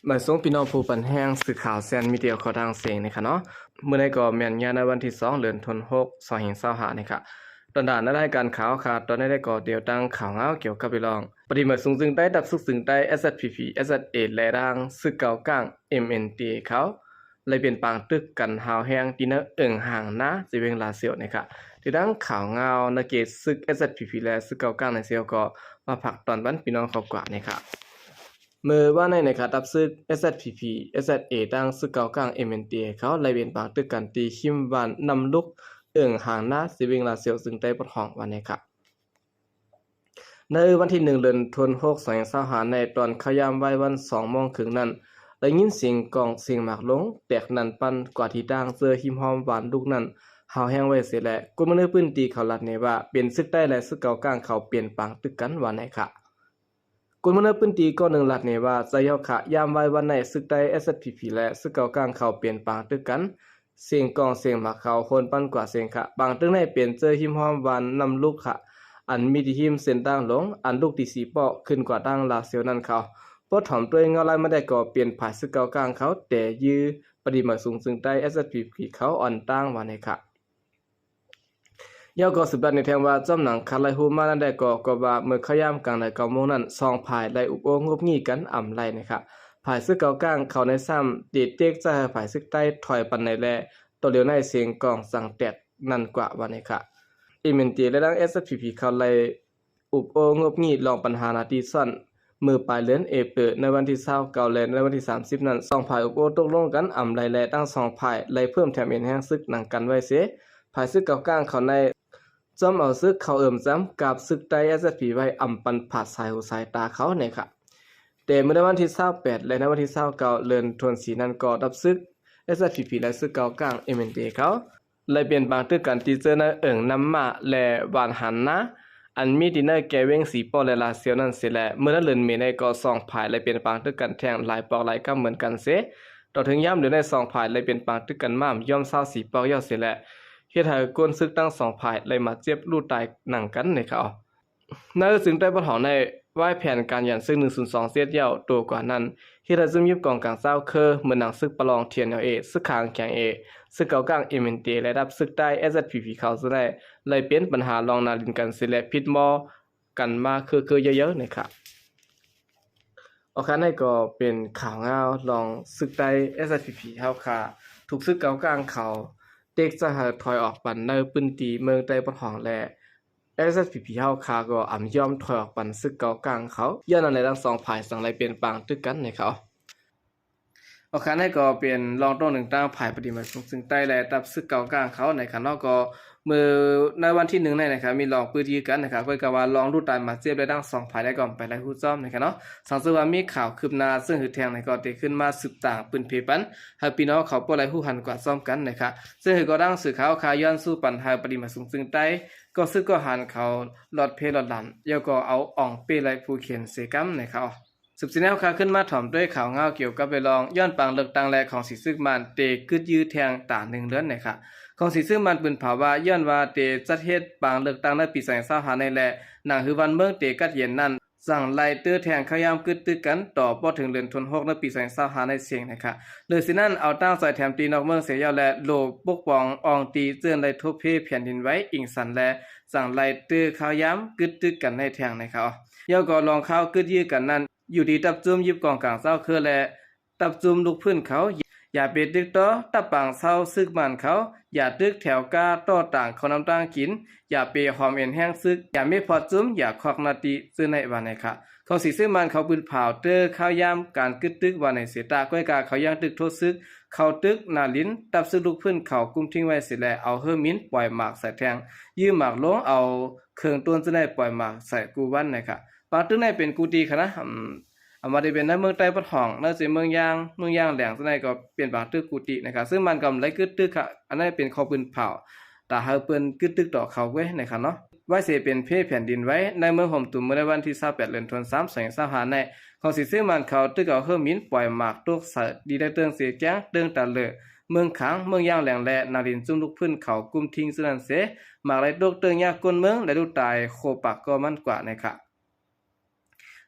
ມາສົ່ງພີ່ນ້ອງຜູ້ປັນແຮງສື່ຂ່າວແຊນມີເດຍເຂົ້າທາງເສງນີ້ຄ່ະເນາະ. ມື້ໃດກໍແມ່ນຍາມໃນວັນທີສອງ ເດືອນທັນວາ ສອງພັນຊາວຫ້ານີ້ຄ່ະ. ຕອນດານໃນລາຍການຂ່າວຄ່ະ ຕອນໃດກໍດຽວຕັ້ງຂ່າວງາວກ່ຽວກັບເລື່ອງ ປະຕິມາສຸງຈຶ່ງໃຕ້ ດັບຊຶກຈຶ່ງໃຕ້ ເອສເອສພີພີ ເອສເອສເອ ແລະ ທາງຊຶກເກົ່າກ້າງ ເອັມເອັນທີເອ ເຂົາ ໄດ້ເປັນປາງຕຶກກັນຮ້າວແຮງທີ່ໃນເອີ່ງຫາງນາ ທີ່ແຂວງລາຊຽວນີ້ຄ່ະ. ທີ່ດັ່ງຂ່າວງາວໃນເຂດຊຶກ ເອສເອສພີພີ ແລະ ຊຶກເກົ່າກ້າງໃນຊຽວກໍມາຝາກຕອນບັນພີ່ນ້ອງເຂົາກວ່ານີ້ຄ່ະ. ເມື່ອວານນີ້ຄ່ະ ດັບຊຶກ ເອສເອສພີພີ ເອສເອສເອ ທາງຊຶກເກົ່າກ້າງ ເອັມເອັນທີເອ ເຂົາໄດ້ເປັນປາງຕຶກກັນທີ່ຮິມບ້ານນ້ຳລຸກ ເອີ່ງຫາງນາ ທີ່ແຂວງລາຊຽວ ຊຶ່ງໄດ້ປະທ້ວງວ່ານີ້ຄ່ະ. ໃນວັນທີໜຶ່ງ ເດືອນທັນວາ ສອງພັນຊາວຫ້ານີ້ ຕອນເຂົ້າຍາມໄວວັນ ສອງໂມງເຄິ່ງນັ້ນ ໄດ້ຍິນສຽງກ້ອງສຽງໝາກລົງແຕກນັ້ນປັ້ນກວ່າທີ່ຕັ້ງເຈີຮິມຫ້ອມບ້ານລຸກນັ້ນ ຮ້າວແຮງໄວເສຍແລະ ຄົນເມືອງໃນພື້ນທີ່ເຂົາລັດແນວ່າ ເປັນຊຶກໃຕ້ ແລະ ຊຶກເກົ່າກ້າງເຂົາເປັນປາງຕຶກກັນວ່ານີ້ຄ່ະ. ຄົນເມືອງໃນພື້ນທີ່ກ່ອນໜຶ່ງລັດແນວ່າ ໃຊ່ເຈົ້າຄ່ະ ຍາມໄວວັນນີ້ ຊຶກໃຕ້ ເອສເອສພີພີ ແລະ ຊຶກເກົ່າກ້າງເຂົາເປັນປາງຕຶກກັນ ສຽງກ້ອງສຽງໝາກເຂົາໂຫນປັ້ນກວ່າເສຍຄ່ະ. ປາງຕຶກນີ້ເປັນເຈີຣິມຫ້ອມບ້ານນ້ຳລຸກຄ່ະ ອັນມີທີ່ຮິມເສັ້ນທາງຫຼວງ ອັນລຸກທີ່ສີປອກຂຶ້ນກວ່າທາງລາຊຽວນັ້ນເຂົາ. ພໍຖອມດ້ວຍເງົາລາຍມາໄດ້ກໍເປັນຝ່າຍຊຶກເກົ່າກ້າງເຂົາ ແຕ່ຢື້ປະຕິມາສຸງຈຶ່ງໃຕ້ ເອສເອສພີພີ ເຂົາອ່ອນຕ່າງວ່ານີ້ຄ່ະ. ແລ້ວກໍສືບລັດໃນແທງວ່າ ຈອມໜັງຄາໄລຮູ້ມານັ້ນໄດ້ກໍ ກໍວ່າເມື່ອເຂົ້າຍາມກາງໃນເກົ້າໂມງນັ້ນ ສອງຝ່າຍໄດ້ອຸບໂອ້ງົບງິ່ງກັນອຳໄລນີ້ຄ່ະ. ຝ່າຍຊຶກເກົ່າກ້າງເຂົາໃນຊ້ຳຕິເຕັກຈະໃຫ້ຝ່າຍຊຶກໃຕ້ຖອຍປັນໃນແລະ ຕໍ່ເຫຼວໃນສຽງກ້ອງສັງແຕກນັ້ນກວ່າວ່ານີ້ຄ່ະ. ເອັມເອັນທີ ແລະ ທາງ ເອສເອສພີພີ ເຂົາໄດ້ອຸບໂອ້ງົບງິ່ງລອງປັນຫາໜ້າທີ່ຊ້ອນ ເມື່ອປາຍເດືອນເອເປີ ໃນວັນທີຊາວເກົ້າ ແລະ ໃນວັນທີສາມສິບນັ້ນ ສອງຝ່າຍອຸບໂອ້ຕົກລົງກັນອຳໄລ ແລະ ທັງສອງຝ່າຍໄດ້ເພີ່ມແຖມເອັນແຮງຊຶກໜັງກັນໄວ້ເສຍ. ຝ່າຍຊຶກເກົ່າກ້າງເຂົາໃນ ຈອມເອົາຊຶກເຂົ້າເອີ່ມຈຳກັບຊຶກໃຕ້ ເອສເອສພີ ໄວ້ອຳປັນຜາດສາຍຫູສາຍຕາເຂົາແນ່ຄ່ະ. ແຕ່ມື້ໃນວັນທີຊາວແປດ ແລະ ໃນວັນທີຊາວເກົ້າ ເດືອນທັນວາ ສີ່ນັ້ນກໍດັບຊຶກ ເອສເອສພີພີ ແລະ ຊຶກເກົ່າກ້າງ ເອັມເອັນທີເອ ເຂົາ ໄດ້ເປັນປາງຕຶກກັນທີ່ເຈີໃນເອີ່ງນ້ຳໝາກ ແລະ ບ້ານຫັນນາ ອັນມີທີ່ໃນແກວແຂວງສີປອກ ແລະ ລາຊຽວນັ້ນເສຍແລະ ເມື່ອໃນເດືອນເມໃນກໍສອງຝ່າຍໄດ້ເປັນປາງຕຶກກັນແທງຫຼາຍປອກຫຼາຍກຳເໝືອນກັນເສ. ຕໍ່ເຖິງຍາມດຽວໃນສອງຝ່າຍໄດ້ເປັນປາງຕຶກກັນມາຢ່ອມຊາວສີປອກແລ້ວເສຍແລະ ເຮັດໃຫ້ຄົນຊຶກທັງສອງຝ່າຍໄດ້ບາດເຈັບ ຫຼື ຕາຍໜັງກັນໃນເຂົາ. ໃນເຊິ່ງໃຕ້ປະທ້ອງໃນວາຍແຜນການຢັນຊຶກໜຶ່ງສູນສອງເຈັດ ແລ້ວໂຕກວ່ານັ້ນ ເຮັດໃຫ້ຊຸມຍິບກອງກາງເຈົ້າຄື ເໝືອນໜັງຊຶກປະລອງ ທີເອັນແອລເອ ຊຶກຂາງແຂງເອ ຊຶກເກົ່າກ້າງ ເອັມເອັນທີເອ ແລະ ດັບຊຶກໃຕ້ ເອສເອສພີພີ ເຂົາຈະໄດ້ ໄດ້ເປັນບັນຫາລອງໜ້າດິນກັນເສຍແລະ ຜິດໝໍກັນມາເຄືໆເຍີ້ໆນີ້ຄ່ະ. ໂອເຄ ນັ້ນກໍເປັນຂ່າວງາວລອງຊຶກໃຕ້ ເອສເອສພີພີ ເຮົາຄ່ະ ຖືກຊຶກເກົ່າກ້າງເຂົາເຕັກຈະໃຫ້ຖອຍອອກໄປໃນພື້ນທີ່ເມືອງໃຕ້ປະທ້ອງແລະ ເອສເອສພີພີ ເຮົາຄ່ະ ກໍອຳຍອມຖອຍອອກປັນຊຶກເກົ່າກ້າງເຂົາ. ຍ້ອນນັ້ນແຫຼະ ທັງສອງຝ່າຍຈັ່ງໄດ້ເປັນປາງຕຶກກັນໃນເຂົາ. ໂອເຄ ນັ້ນກໍເປັນລອງໂຕ້ໜຶ່ງທາງຝ່າຍປະຕິມາສຸງເຊິ່ງໃຕ້ ແລະ ດັບຊຶກເກົ່າກ້າງເຂົາໃນຂະເນາະ. ກໍມື້ໃນວັນທີໜຶ່ງໃນນະຄະ ມີລອງປືນຢື້ກັນນະຄະ ກໍກະວ່າລອງຮູ້ຕາຍມາເຈັບ ແລະ ທັງສອງຝ່າຍໄດ້ກໍໄປໄດ້ຮູ້ຈ້ອມໃນຂະເນາະ. ສັງເສຍວ່າມີຂ່າວຄືບໜ້າເຊິ່ງຫືອແທງໃນກໍໄດ້ຂຶ້ນມາສືບຕາງປືນເພປັນ ໃຫ້ພີ່ນ້ອງເຂົາບໍ່ໄດ້ຮູ້ຫັນກວ່າຈ້ອມກັນນະຄະ. ເຊິ່ງຫືກໍດັ່ງສື່ຂ່າວຄາຍ້ອນສູ້ປັນໃຫ້ປະຕິມາສຸງເຊິ່ງໃຕ້ ກໍຊຶກກໍຫັນເຂົາລອດເພລອດລຳ ແລ້ວກໍເອົາອອງເປ້ໄລ່ຜູ້ເຂນເສກຳໃນເຂົາ. ສືບຊີ້ແນວຄາຂຶ້ນມາຖອມດ້ວຍຂ່າວງາວກ່ຽວກັບເລື່ອງ ຍ້ອນປາງເລືອກຕັ້ງ ແລະ ຂອງສີຊຶກມານເຕກຶດຢື້ແທງຕາໜຶ່ງເດືອນໃນເຂົາ. ຂອງສີຊຶກມານປືນເຜົາວ່າ ຍ້ອນວ່າເຕຈັດເຮັດປາງເລືອກຕັ້ງໃນປີສອງພັນຊາວຫ້າໃນແລະ ໜັງຫືອບ້ານເມືອງເຕກັດເຢັນນັ້ນ ຈັ່ງໄລ່ເຕີແທງເຂົ້າຍາມກຶດຕຶກກັນຕໍ່ບໍ່ເຖິງເດືອນທັນວາໃນປີສອງພັນຊາວຫ້າໃນເສັງນະຄະ. ເລີຍຊິນັ້ນ ເອົາຕັ້ງໃຈແຖມຕີນອກເມືອງເສຍຢອວ ແລະ ໂລປົກປ້ອງອ່ອງຕີເຈີນໄດ້ທົບເພແຜ່ນດິນໄຫວອີງສັນແລະ ຈັ່ງໄລ່ເຕີເຂົ້າຍາມກຶດຕຶກກັນໃນແທງໃນເຂົາ. ແລ້ວກໍລອງຂ່າວກຶດຢື້ກັນນັ້ນ ຢູ່ທີ່ຕັບຈຸ້ມຢິບກອງກາງເຈົ້າຄື ແລະ ຕັບຈຸ້ມລູກພື້ນເຂົາ ຢ່າໄປຕຶກຕໍ່ຕັບປາງເຊົ່າຊຶກມານເຂົາ ຢ່າຕຶກແຖວກ້າຕໍ່ຕາງເຂົ້ານ້ຳຕາງກິນ ຢ່າໄປຫອມເອັນແຮງຊຶກ ຢ່າມີພອດຈຸ້ມ ຢ່າຄອກໜ້າຕິ ເຈີໃນວ່າໃນຂະ. ຂອງສີຊຶກມານເຂົາປືນເຜົາເຕີເຂົ້າຍາມການກຶດຕຶກວ່າໃນເສຕາ ກ້ອຍກາເຂົາຍັງຕຶກໂທດຊຶກ ເຂົ້າຕຶກໜ້າລິນ ຕັບຊຶກລູກພື້ນເຂົາກຸມຖິ້ງໄວ້ເສແລະ ເອົາເຮີມິນປ່ອຍໝາກໃສ່ແທງ ຢື້ໝາກລົງ ເອົາເຄື່ອງຕົ້ນຈະໄດ້ປ່ອຍໝາກໃສ່ກູ່ວັນໃນຂະ. ປາງຕຶກໃນເປັນກູ່ຕີຂະນະ ອຳ ອຳວ່າໄດ້ເປັນໃນເມືອງໃຕ້ປະທ້ອງ ໃນເສເມືອງຢ່າງ ເມືອງຢ່າງແຫຼງ ຈະໄດ້ກໍເປັນປາງຕຶກກູ່ຕີນະຄະ. ຊຶ່ງມັນກໍບໍ່ໄດ້ກຶດຕຶກຂະ ອັນນັ້ນເປັນຂໍ້ປືນເຜົາ ຕາໃຫ້ເພິ່ນກຶດຕຶກຕໍ່ເຂົາເວີຍນະຄະເນາະ. ໄວ້ເສເປັນເພແຜ່ນດິນໄຫວ ໃນເມືອງຫົມຕຸມ ເມື່ອໃນວັນທີຊາວແປດ ເດືອນທັນວາ ສອງພັນຊາວຫ້າໃນ ຂອງສີຊຶກມານເຂົາຕຶກເອົາເຮີມິນປ່ອຍໝາກຕົກໃສ່ ດີໄດ້ເຕີງເຊແກ້ງ ເຕີງຕາເລີ ເມືອງຂາງ ເມືອງຢ່າງແຫຼງ ແລະ ນາລິນ ຈຸ້ມລູກພື້ນເຂົາກຸມຖິ້ງເຊິ່ງນັ້ນເສ ໝາກໄດ້ຕົກເຕີງຍາກກົ້ນເມືອງ ແລະ ລູກຕາຍໂຄປາກກໍມັນກວ່າໃນຂະ.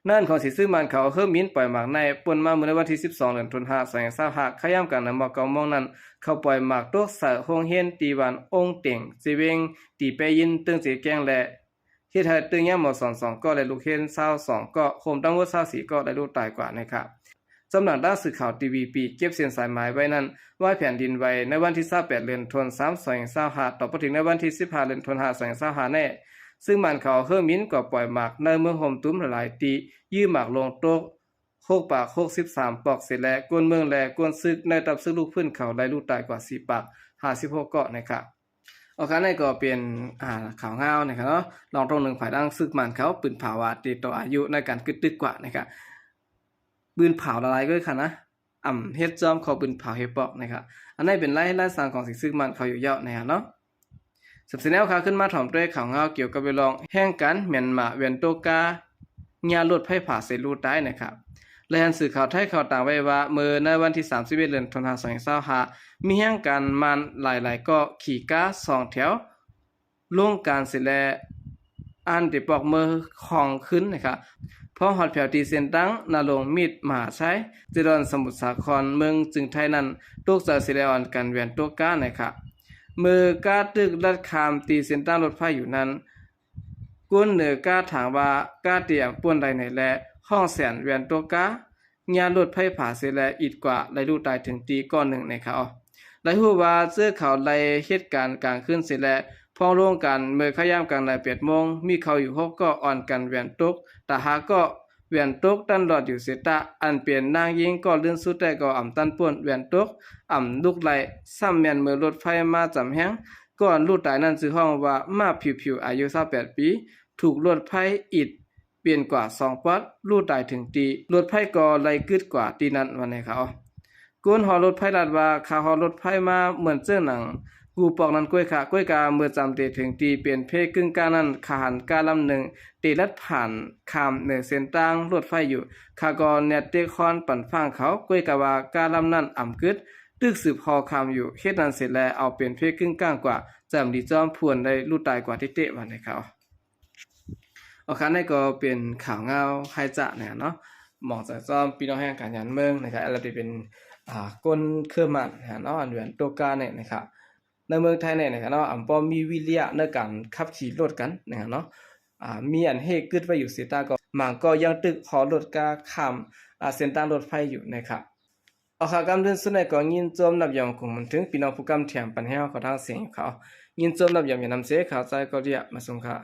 ໃນອັນຂອງສີຊຶກມານເຂົາເຮີ້ມບິນປ່ອຍໝາກໃນ ປົນມາເມື່ອໃນວັນທີສິບສອງ ເດືອນຕຸນຫາ ສອງພັນຊາວຫ້າ ຂະຫຍາມກາງໃນໝໍ້ເກົ້າໂມງນັ້ນ ເຂົາປ່ອຍໝາກຕົກໃສ່ໂຮງຮຽນທີ່ບ້ານອົງເຕັງ ເຊເວັງ ຕີແປຍິນ ເຕີງເຈແກ້ງ ແລະ ເຮັດໃຫ້ຕຶກຍາມໝໍ້ສອນສອງເກາະ ແລະ ລູກຮຽນຊາວສອງເກາະ ຮວມທັງໝົດຊາວສີ່ເກາະ ໄດ້ລຸກຕາຍກວ່ານະຄະ. ສຳນັກຂ່າວ ທີວີພີ ເກັບເສັ້ນສາຍໝາຍໄວ້ນັ້ນ ວ່າແຜ່ນດິນໄຫວໃນວັນທີຊາວແປດ ເດືອນຕຸນຫາ ສອງພັນຊາວຫ້າ ຕໍ່ມາເຖິງໃນວັນທີສິບຫ້າ ເດືອນຕຸນຫາ ສອງພັນຊາວຫ້າ ແນ່ ຊຶ່ງບ້ານເຂົາເຮີ້ມບິນກໍປ່ອຍໝາກໃນເມືອງໂຮມຕຸ້ມຫຼາຍໆ ຍື່ໝາກລົງຕົກ ຫົກປາກຫົກສິບສາມປອກເສດ ແລະ ຄົນເມືອງ ແລະ ຄົນສຶກໃນທັບຊຶກລຸກຟື້ນເຂົາໄດ້ລຸກຕາຍກວ່າສີ່ປາກຫ້າສິບຫົກເກາະນະຄະ. ໂອເຄ ອັນນີ້ກໍເປັນ ອ່າ ຂ່າວງາວນະຄະເນາະ ລອງຕົງໜຶ່ງ ພາຍຫຼັງຊຶກມານເຂົາປືນເຜົາວ່າຕິດຕໍ່ອາຍຸໃນການກຶດຕຶກກວ່ານະຄະ ປືນເຜົາຫຼາຍໆກໍນະ ອຳເຮັດຈອມເຂົາປືນເຜົາເຮັດປອກນະຄະ. ອັນນີ້ເປັນລາຍເຮັດລາຍສ້າງຂອງສີຊຶກມານເຂົາຢູ່ແລ້ວນະຄະເນາະ. ສຳເລັດແລ້ວ ຂ້າຂຶ້ນມາຖອມດ້ວຍຂ່າວງາວກ່ຽວກັບເລື່ອງແຮງການມຽນມາແຫວນຕົກກາ ຍາລົດໄຟຟ້າເສຍລູກຕາຍນະຄະ. ລາຍງານສື່ຂ່າວໄທເຂົາຕາງໄວ້ວ່າ ເມື່ອໃນວັນທີສາມສິບເອັດ ເດືອນຕຸນຫາ ສອງພັນຊາວຫ້າ ມີແຮງການມານຫຼາຍໆກໍຂີ່ກາສອງແຖວ ລົງການເສດແລ້ວ ອັນເຕປອກເມືອຂອງຂຶ້ນນະຄະ. ພໍຮອດແຖວທີ່ເສັ້ນທາງນະລົງມິດ ມະຫາໄຊ ເຈດອນ ສະໝຸດສາຄອນ ເມືອງຈຶ່ງໄທນັ້ນ ຕົກໃຈເສດແລ້ວ ອັນກັນແຫວນຕົກການະຄະ. ເມື່ອກາຕຶກລັດຂ້າມທີ່ເສັ້ນທາງລົດໄຟຢູ່ນັ້ນ ຄົນເໜືອກາຖາມວ່າ ກາເຕຍອຳປ່ວນໃດແນ່ ແລະ ຮ້ອງແສນແຫວນຕົກກາ ຍາລົດໄຟຟ້າເສດແລ້ວ ອີກກວ່າໄດ້ລູກຕາຍເຖິງຕີກ້ອນໜຶ່ງໃນເຂົາ. ໄດ້ຮູ້ວ່າເຈີເຂົາໄດ້ເຮັດການກາງຄືນເສດແລ້ວ ພ້ອມລົງການເມື່ອຂະຫຍາມກາງໃນແປດໂມງ ມີເຂົາຢູ່ຫົກເກາະ ອ່ອນກັນແຫວນຕົກ ຕາຫ້າເກາະ ແຫວນຕົກຕັນລອດຢູ່ເສຕະ ອັນເປັນນາງຍິງກໍລື່ນສຸດແຕ່ກໍອຳຕັນປ່ວນແຫວນຕົກ ອຳລຸກໄດ້ ຊ້ຳແມ່ນເມື່ອລົດໄຟມາຈຳແຮງ ກ່ອນລູກຕາຍນັ້ນຊື່ຮ້ອງວ່າ ມາຜິວໆ ອາຍຸຊາວແປດປີ ຖືກລົດໄຟອິດ ເປັນກວ່າສອງປອດ ລູກຕາຍເຖິງທີ່ ລົດໄຟກໍໄດ້ກຶດກວ່າທີ່ນັ້ນວ່າແນ່ເຂົາ. ຄົນຮອດລົດໄຟລາດວ່າ ຂ້າຮອດລົດໄຟມາເໝືອນເຈີໜັງກູປອກນັ້ນກ້ວຍຄະ ກ້ວຍກາເມື່ອຈຳເຕເຖິງທີ່ເປັນເພກຶ້ງກ້າງນັ້ນ ຂ້າຫັນກາລຳໜຶ່ງເຕລັດຜ່ານຂ້າມເໜືອເສັ້ນທາງລົດໄຟຢູ່ ຂ້າກໍແນດເຕະຄອນປັນຟາງເຂົາ ກ້ວຍກາວ່າກາລຳນັ້ນອຳກຶດ ຕຶກສືບຮໍຂ້າມຢູ່ ເຮັດນັ້ນເສດແລ້ວເອົາເປັນເພກຶ້ງກ້າງກວ່າ ຈຳດີຈອມຜວນໄດ້ລູກຕາຍກວ່າເຕະໆວ່າແນ່ເຂົາ. ໂອເຄ ອັນນີ້ກໍເປັນຂ່າວງາວໄຮຈະນະຄະເນາະ ມອງໃຈຈອມພີ່ນ້ອງແຮງການຍານເມືອງນະຄະ ແລະ ທີ່ເປັນ ອ່າ ຄົນເຄີມມານະຄະເນາະ ອັນແຫວນຕົກການີ້ນະຄະ ໃນເມືອງໄທນີ້ນະຄະເນາະ ອຳບໍ່ມີວິລິຍະໃນການຂັບຂີ່ລົດກັນນະຄະເນາະ ອ່າ ມີອັນເຮກຶດໄວ້ຢູ່ເສຕະ ກໍບາງກໍຍັງຕຶກຮໍລົດກາຂ້າມ ອ່າ ເສັ້ນທາງລົດໄຟຢູ່ນະຄະ. ເອົາ ຂ່າວກຳເລື່ອງສຸດນີ້ກໍຍິນຊົມນັບຢອມຂອງມັນເຖິງພີ່ນ້ອງຜູ້ກຳແຖມປັນແຮງເຂົາທາງສຽງເຂົາ ຍິນຊົມນັບຢອມຢ່ານຳເສ ຂ່າວໃຈກໍລຽບມາຊົມຄ່າ.